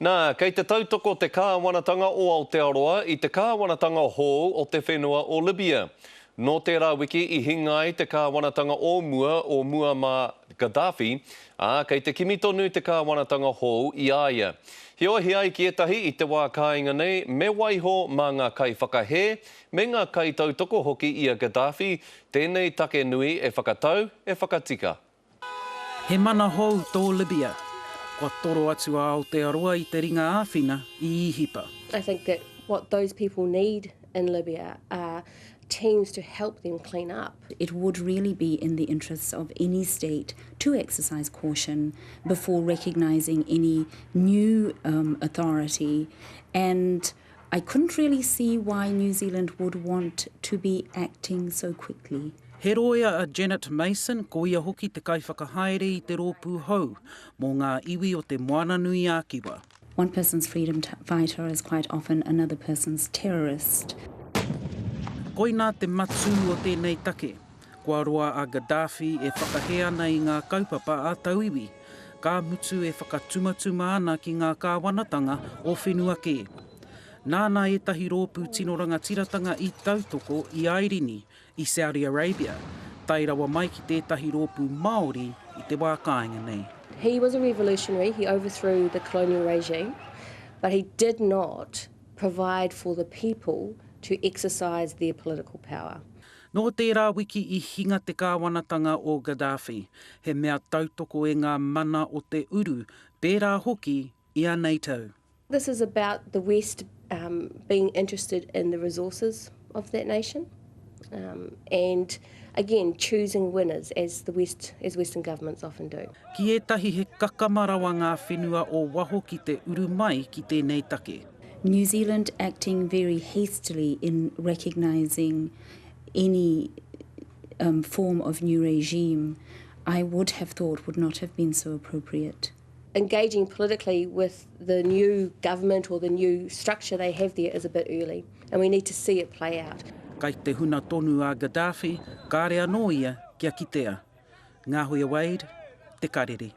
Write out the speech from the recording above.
Nā, kei te tautoko te kāwanatanga o Aotearoa i te kāwanatanga hou o te whenua o Libya. Nō tērā wiki i hinga ai te kāwanatanga o mua o Muammar Gaddafi, ā, kei te kimi tonu te kāwanatanga hou i a ia. Heoi, he ai ki ētahi i te wā kāinga nei, me waiho mā ngā kaiwhakahē, me ngā kaitautoko hoki i a Gaddafi, tēnei take nui e whakatau, e whakatika. He mana hou tō Libya. Kua toro atu a Aotearoa i te ringa āwhina i Īhipa. I think that what those people need in Libya are teams to help them clean up. It would really be in the interests of any state to exercise caution before recognising any new um, authority and I couldn't really see why New Zealand would want to be acting so quickly. He rōia a Janet Mason, ko ia hoki te kaiwhakahaere i te rōpū hou mō ngā iwi o te Moana-nui-a-Kiwa. One person's freedom fighter is quite often another person's terrorist. Koinā te matū o tēnei take. Kua roa a Gaddafi e whakahē ana i ngā kaupapa a tauiwi, ka mutu e whakatumatuma ana ki ngā kāwanatanga o whenua kē. Nāna ētahi rōpū tino rangatiratanga i tautoko i Airini, i Saudi Arabia, tae rawa mai ki tētahi rōpū Māori i te wā kāinga nei. He was a revolutionary, he overthrew the colonial regime, but he did not provide for the people to exercise their political power. Nō tērā wiki i hinga te kāwanatanga o Gaddafi, he mea tautoko e ngā mana o te uru, pērā hoki i a NATO. This is about the West um, being interested in the resources of that nation um, and again choosing winners as the West, as Western governments often do. Ki ētahi he kakama rawa ngā whenua o waho ki te uru mai ki tēnei take. New Zealand acting very hastily in recognising any um, form of new regime, I would have thought would not have been so appropriate. Engaging politically with the new government or the new structure they have there is a bit early and we need to see it play out. Kai te huna tonu a Gaddafi, kāre anō ia kia kitea. Ngāhuia Wade, Te Karere.